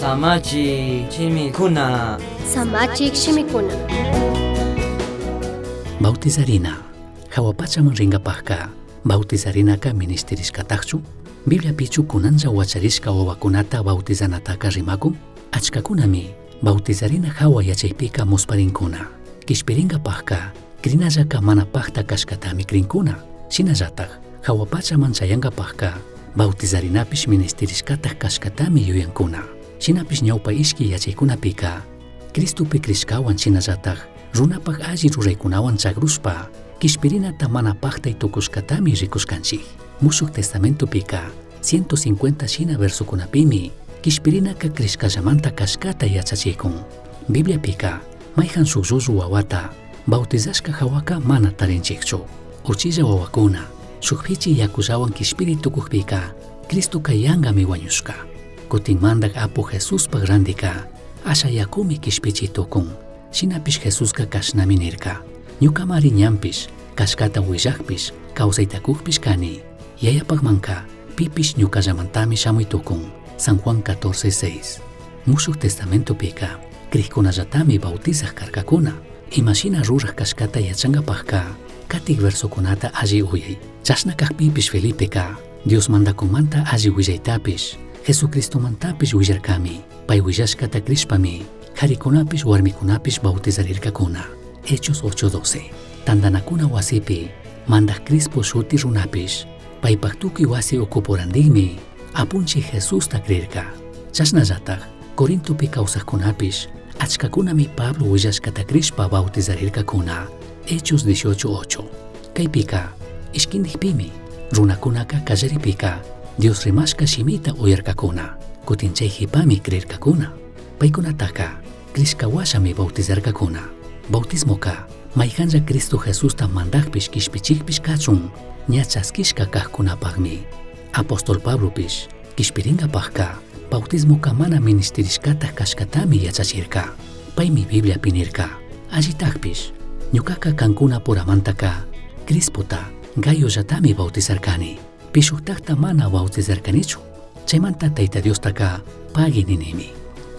Samachik shimikuna. Samachik shimikuna. Bautizarina. Jahua pachaman ringapajca bautizarinaka minishtirishcatajchu? Bibliapichu cunanlla huacharishca huahuacunata bautizanataca rimakun? Achcacunami bautizarina jahua yachaipica musparincuna. Quishpiringapajca crinallaca mana pajta cashcatami crincuna. Shinallataj jahua pachaman chayangapajca bautizarinapish minishtirishcataj cashcatami yuyancuna. Shinapish ñaupa ishqui yachaicunapica Cristopi crishcahuan shinallataj runapaj alli ruraicunahuan chagrushpa quishpirinata mana pajtai tucushcatami ricushcanchij. Mushuj Testamentopika 150 shina versocunapimi quishpirinaka crishcallamanta cashcata yachachicun. Bibliapika maijan shuj llullu huahuata bautizashca jahuaca mana tarinchijchu. Uchilla huahuacuna shuj pichi yacullahuan quishpiri tucujpica Cristoca yangami huañushca. Cutin mandaj Apu Jesuspaj randica asha yacumi quishpichi tucun. Shinapish Jesusca cashnami nirca: Ñucamari ñanpish, cashcata huillajpish, causaita cujpish cani. Yayapajmanca pipish ñucallamantami shamui tucun. San Juan 14:6. Mushuj Testamentopika crijcunallatami bautizaj carcacuna. Ima shina ruraj cashcata yachangapajca catij versocunata alli uyai. Chashna cajpipish Felipeca Dios mandacunmanta alli huillaitapish, Jesucristomantapish huillarcami. Pai huillashcata crishpami jaricunapish huarmicunapish bautizarircacuna. Hechos 8:12. Tandanacuna huasipi mandaj Crispo shuti runapish paipaj tucui huasi ucupurandijmi Apunchij Jesusta crirca. Chashnallataj Corintopi causajcunapish achcacunami Pablo huillashcata crishpa bautizarircacuna. Hechos 18:8. Caipica ishquindijpimi runacunaca callaripica Dios rimashca shimita uyarcacuna. Cutin chai jipami crircacuna. Paicunataca crishca huashami bautizarcacuna. Bautismoca maijanlla Cristo Jesusta mandajpish quishpichijpish cachun ña chasquishca cajcunapajmi. Apóstol Pablopish quishpiringapajca bautismoca mana minishtirishcataj cashcatami yachachirca. Paimi Bibliapi nirca: Allitajpish ñucaca cancuna puramantaca Crispota Gayollatami bautizarcani. Pishujtajta mana bautizarcanichu. Chaimanta Taita Diostaca pagui ninimi.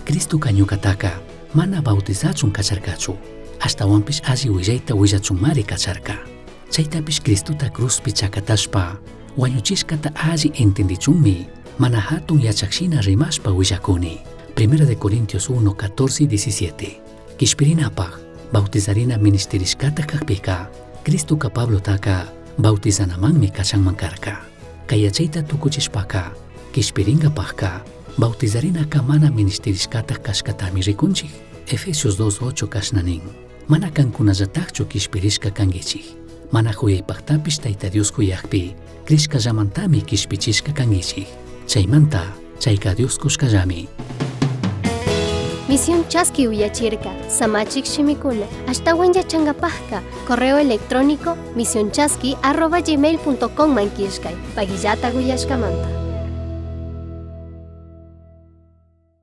Cristoca ñucataca mana bautizachun cacharcachu. Ashtahuanpish alli huillaita huillachunmari cacharca. Chaitapish Cristota cruzpi chacatashpa huañuchishcata alli entendichunmi mana jatun yachaj shina rimashpa huillacuni. Primera de Corintios 1, 14 y 17. Quishpirinapaj bautizarina minishtirishcata cajpica Cristoca Pablotaca bautizanamanmi cachanman carca. Cai yachaita tucuchishpaca quishpiringapajca bautizarinaca mana minishtirishcata cashcatami ricunchij. Efesios 2:8 cashna nin: Mana cancunallatajchu quishpirishca canguichij. Mana juyaipajtapish Taita Dios juyajpi crishcallamantami quishpichishca canguichij. Chaimanta chaica Dios cushcallami. Misión Chaski uyachirca, Samachik shimikuna, ashtawan yachangapajka, correo electrónico misionchaski@gmail.com man killkay, paguillata uyashkamanta.